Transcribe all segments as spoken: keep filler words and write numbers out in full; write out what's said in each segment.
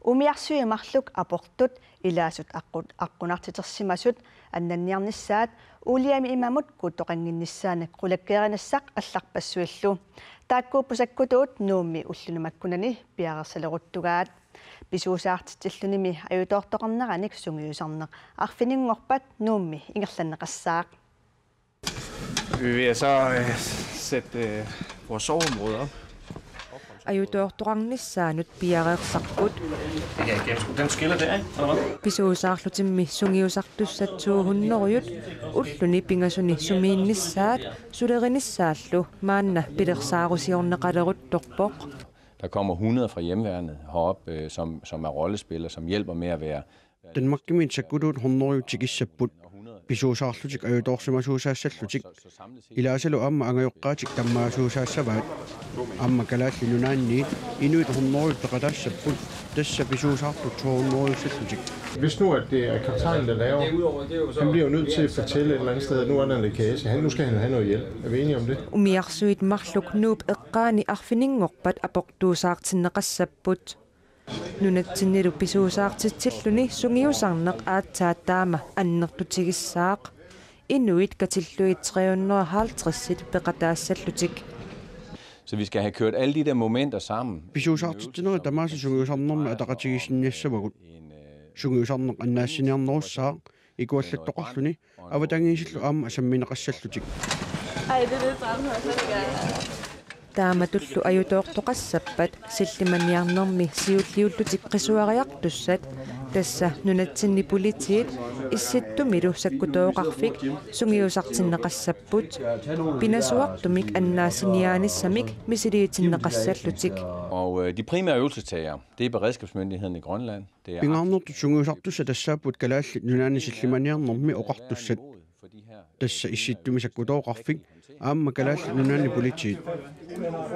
Umiarsuit marluk aportut ilaasut aqqu-, aqqunartitersimasut annanniarnissaat uuliami imamut kuuttoqannginnissaanik qulakkeerinassaq allarpassuillu. Taakkuupput sakkutuut Nuummi ulluni makkunani piareersaleruttugaat. Pisuusaartitsillunimi ajutoortoqarneranik sungiusarneq arfininngorpat Nuummi ingerlanneqassaaq. Vi vil så øh, sætte øh, vores soveområde op. Ajutoortoqarnissaanut piareersarput. Ja, den skiller der, ikke? Eller hvad? Pisuusaarlutimmi sungiusartussat to hundrede ulluni pingasuni sumiinnissaat sulirinissaallu maanna pilersaarusiorneqaleruttorpoq. Der kommer hundrede fra hjemmeværnet herop, øh, som, som er rollespillere, som hjælper med at være. Danmarkimiit sakkutuut hundrede tikissapput. Pisuusaarlutik ajutoorsimasuusaassallutik. Ilaasalu aamma angajoqqaatik tammaasuusaassavaat. Aamma Kalaallit Nunaanni inuit hundrede peqataassapput. Tassa pisuusaartut to hundrede ussallutik. Hvis nu at det er kaptajnen, der laver, han bliver jo nødt til at fortælle et eller andet sted, at nu er der en lækage. Han, nu skal han have noget hjælp. Er vi enige om det? Umiarsuit marluk Nuup eqqaani arfininngorpat aportuusaartinneqassapput. Nunatsinnilu pisuusaartitsilluni sungiusarneq aatsaat taama annertutigissaaq. Inuit katillugit tre hundrede og halvtreds peqataassallutik. Så vi skal have kørt alle de der momenter sammen. Pisuusaartitsinerit tamaasa sungiusarnermi ataqatigiissinniassavagut. Sungiusarneq annaassiniarnerussaaq ikuallattoqarluni avatangiisillu aamma sammineqassallutik. Taamatullu ajutoortoqassappat sillimaniarnermi siulliullutik qisuariartussat, tassa nunatsinni politiit Issittumilu sakkutooqarfik sungiusartinneqassapput. Pinasuartumik annaassiniaanissamik misiliitinneqassallutik. Og øh, de primære øvelsestagere, det er beredskabsmyndigheden i Grønland. Det er Pingaarnertut sungiusartussat tassaapput Kalaallit Nunaanni sillimaniarnermi oqartussat. Tassa Issittumi sakkutooqarfik aamma Kalaallit Nunaanni politiit.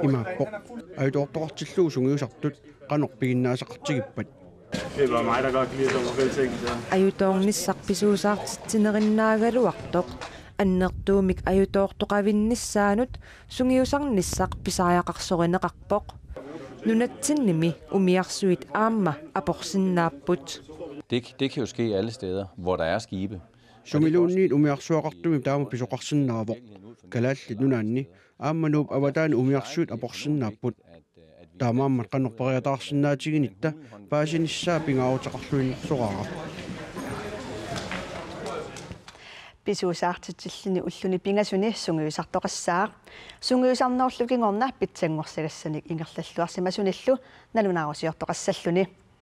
Imaappoq ajutoortoqartillugu sungiusartut qanoq piginnaasaqartigippat. Det er bare mig, der godt kan lide at tage på fældsækken, så. Ajutoornissaq pisuusaartitsinerinnaagaluartoq annertuumik ajutoortoqavinnissaanut sungiusarnissaq pisariaqarsorineqarpoq. Nunatsinnimi umiarsuit aamma aporsinnaapput. Det, det kan jo ske alle steder, hvor der er skibe. Sumiluunniit umiarsuaqartumik taama pisoqarsinnaavoq. Kalaallit Nunaanni aamma Nuup avataani umiarsuit aporsinnaapput. Taamaammat qanoq periataarsinnaatiginnitta paasinissaa pingaaruteqarluinnartoraara. Pisuusaartitsilluni ulluni pingasuni sungiusartoqassaaq. Sungiusarnerullu kingorna pitsanngorsagassani ingerlalluarsimasunillu nalunaarusiortoqassalluni.